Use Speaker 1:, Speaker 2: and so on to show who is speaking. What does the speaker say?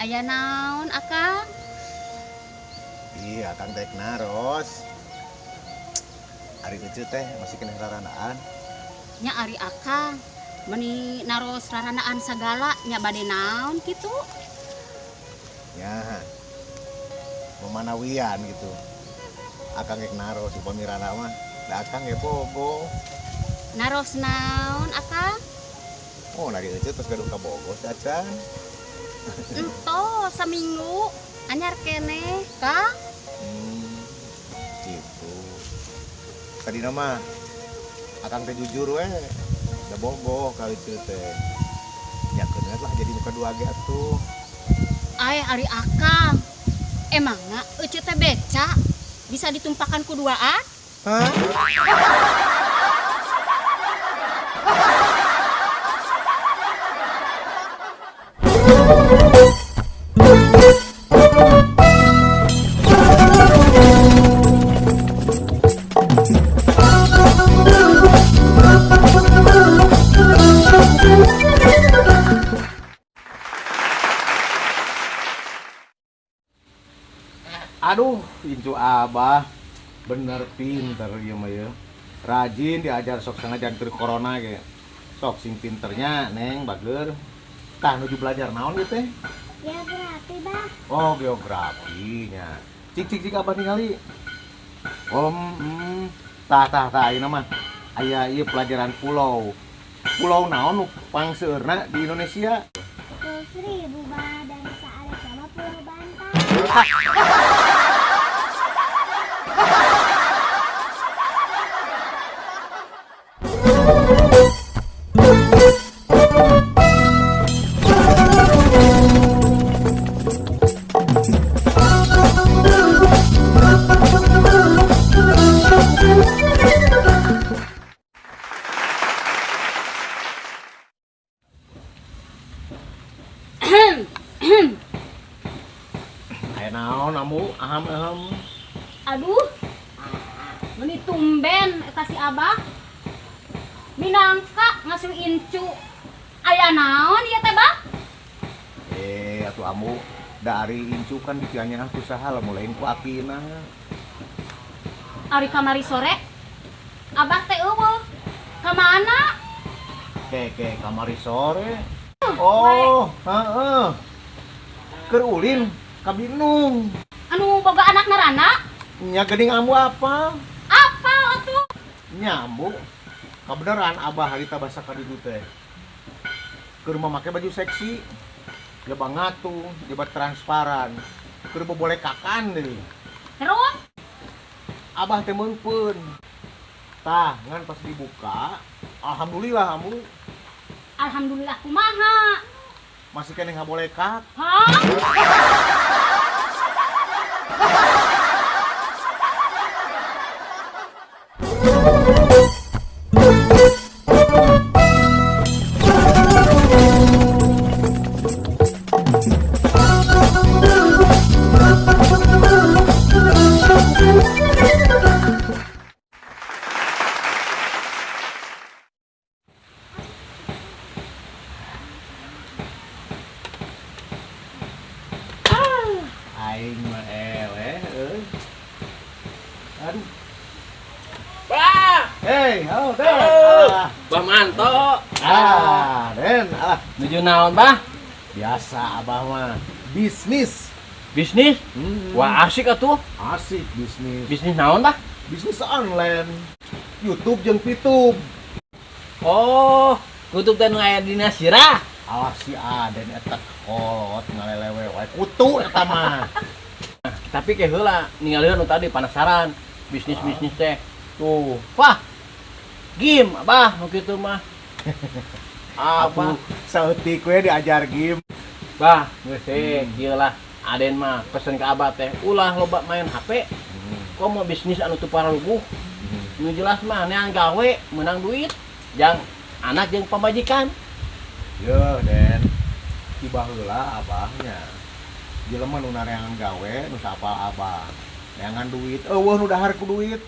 Speaker 1: Aya naon, Akang?
Speaker 2: Iya, Akang rek naros. Ari Ece teh masih keneh rarandaan?
Speaker 1: Nya ari Akang meni naros rarandaan sagala, nya bade naon kitu?
Speaker 2: Ya. Memanawian gitu. Akang rek naros upami randa mah. Da Akang ge bogoh.
Speaker 1: Naros naon, Akang?
Speaker 2: Oh, ari Ece tos gaduh kabogoh acan?
Speaker 1: Entos saminggu anyar keneh, Kang.
Speaker 2: Gitu. Tadi nama Akang teh jujur we. Da bogoh ka Ece teh. Ya keun lah jadi nu kadua ge atuh.
Speaker 1: Ai ari Akang. Emangna Ece teh beca bisa ditumpakan ku duaan?
Speaker 2: Hah? Aduh, incu Abah bener pinter ieu mah ye. Rajin diajar sok sengaja keur corona ge. Sok sing pinternya, Neng, bager. Tah nuju belajar naon ieu teh?
Speaker 3: Geografi, Bah.
Speaker 2: Oh, geografinya. Cik cik cik Abah ningali. Oh, tah tah tah ayeuna mah aya ieu pelajaran pulau. Pulau naon nu pangseueurna di Indonesia?
Speaker 3: Pulau Seribu, Bah, dan saat sama Pulau Bantam.
Speaker 2: Aya naon ambu aham-aham?
Speaker 1: Aduh. Meni tumben eta si Abah. Minangka ngasuh incu. Aya naon ieu teh, Bah?
Speaker 2: Atuh ambu dari incu kan dikianya ku saha lamun lain ku akina.
Speaker 1: Ari kamari sore Abah teh eueuh. Ka mana?
Speaker 2: Ke kamari sore. Oh, heeh. Keur ulin ka Binung.
Speaker 1: Anu boga anak narana?
Speaker 2: Nya geuning ambu apa?
Speaker 1: Apa atuh?
Speaker 2: Nya ambu. Kabeneran Abah harita basa ka ditu teh. Keur make baju seksi. Jaba ngatung, jaba transparan. Keur bobolekakan deui.
Speaker 1: Terus?
Speaker 2: Abah teh meungpeun. Tah, ngan pas dibuka, alhamdulillah ambu.
Speaker 1: Alhamdulillah kumaha?
Speaker 2: Masih keneh ngabolekak.
Speaker 1: Hah?
Speaker 2: Aing mah eleh euy. Aduh.
Speaker 4: Bah.
Speaker 2: Hey, halo, Den.
Speaker 4: Halo.
Speaker 2: Ah.
Speaker 4: Bah Manto.
Speaker 2: Ah, Den. Ah.
Speaker 4: Nuju naon, Bah?
Speaker 2: Biasa Abah mah bisnis.
Speaker 4: Bisnis? Wah, asik atuh.
Speaker 2: Asik bisnis.
Speaker 4: Bisnis naon, Bah?
Speaker 2: Bisnis online. YouTube jeung Pitube.
Speaker 4: Oh, YouTube teh nu aya dina sirah.
Speaker 2: Alah si Aden eta kolot ngalelewe wae kutu eta mah.
Speaker 4: Tapi ke heula ningalieun nu tadi penasaran bisnis-bisnis teh. Tuh, wah. Game, Abah, nu kitu mah. Abah.
Speaker 2: Aku saeutik we diajar game.
Speaker 4: Bah, geus teh kieu lah. Aden mah pesen ke Abah teh, ulah loba main HP. Komo bisnis anu teu pararuguh. Nu jelas mah neang gawe menang duit, jang anak jeung pamajikan.
Speaker 2: Yo, Den. Ti baheula abahnya. Jelema nu nareangan gawe nu saapal abah. Neangan duit, euweuh nu dahar ku duit.